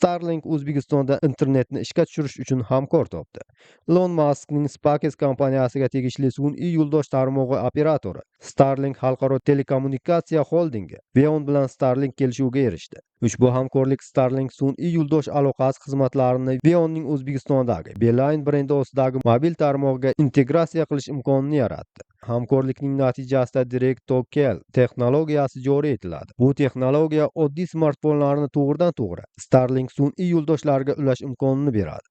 Starlink O'zbekistonda internetni ishga tushirish uchun hamkor topdi. Ilon Maskning SpaceX kompaniyasiga tegishli sun'iy yo'ldosh tarmog'i operatori Starlink xalqaro telekommunikatsiya xoldingi Veon bilan Starlink kelishuviga erishdi. Ushbu hamkorlik Starlink sun'iy yo'ldosh aloqasi xizmatlarini Veonning O'zbekistondagi Beeline brendi ostidagi mobil tarmog'iga integratsiya qilish imkonini yaratdi. Hamkorlikning natijasida Direct to Cell texnologiyasi joriy etiladi. Bu texnologiya oddiy smartfonlarni to'g'ridan-to'g'ri Starlink sun'iy yo'ldoshlariga ulash imkonini beradi.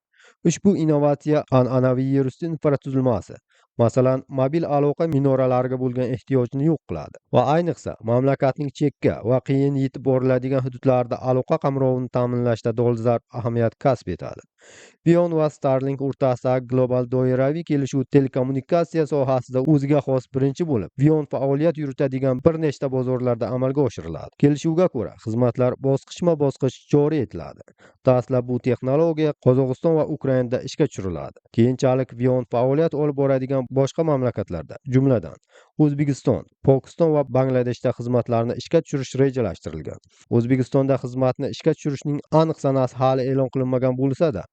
Ushbu innovatsiya an'anaviy yerusti infratuzilmasi, masalan, mobil aloqa minoralariga bo'lgan ehtiyojni yo'q qiladi va ayniqsa mamlakatning chekka va qiyin yetib boriladigan hududlarida aloqa qamrovini ta'minlashda dolzarb ahamiyat kasb etadi. Veon va Starlink o'rtasidagi global doiraviy kelishuv telekommunikatsiya sohasida o'ziga xos birinchi bo'lib, Veon faoliyat yuritadigan bir nechta bozorlarda amalga oshiriladi. Kelishuvga ko'ra, xizmatlar bosqichma-bosqich joriy etiladi. Dastlab bu texnologiya Qozog'iston va Ukrainada ishga tushiriladi. Keyinchalik Veon faoliyat olib boradigan boshqa mamlakatlarda, jumladan O'zbekiston, Pokiston va Bangladeshda xizmatlarni ishga tushirish rejalashtirilgan. O'zbekistonda xizmatni ishga tushirishning aniq sanasi hali e'lon qilinmagan bo'lsa-da,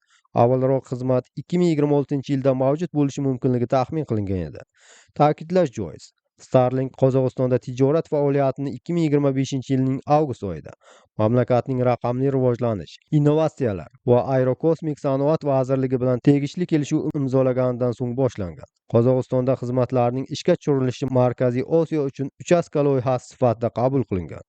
avvalroq xizmat 2026-yilda mavjud bo'lishi mumkinligi taxmin qilingan edi. Ta'kidlash joiz, Starlink Qozog'istonda tijorat faoliyatini 2025-yilning avgust oyida mamlakatning raqamli rivojlanish, innovatsiyalar va aerokosmik sanoat vazirligi bilan tegishli kelishuv imzolaganidan so'ng boshlangan. Qozog'istonda xizmatlarning ishga tushirilishi Markaziy Osiyo uchun uchastka loyihasi sifatida qabul qilingan.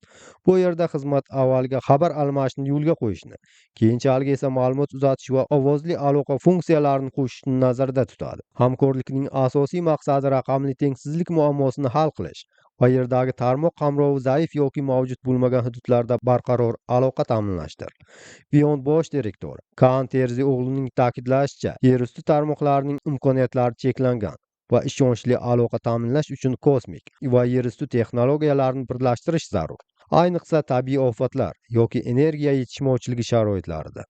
Bu yerda xizmat avvalgi xabar almashishni yo'lga qo'yishni, keyinchalik esa ma'lumot uzatish va ovozli aloqa funksiyalarini qo'shishni nazarda tutadi. Hamkorlikning asosiy maqsadi raqamli tengsizlik muammosini hal qilish va yerdagi tarmoq qamrovi zaif yoki mavjud bo'lmagan hududlarda barqaror aloqa ta'minlashdir. Veon bosh direktori Kaan Terzioğluning ta'kidlashicha, yerusti tarmoqlarining imkoniyatlari cheklangan va ishonchli aloqa ta'minlash uchun kosmik va yerusti texnologiyalarini birlashtirish zarur. Ayniqsa tabiiy ofatlar yoki energiya yetishmovchiligi sharoitlarida.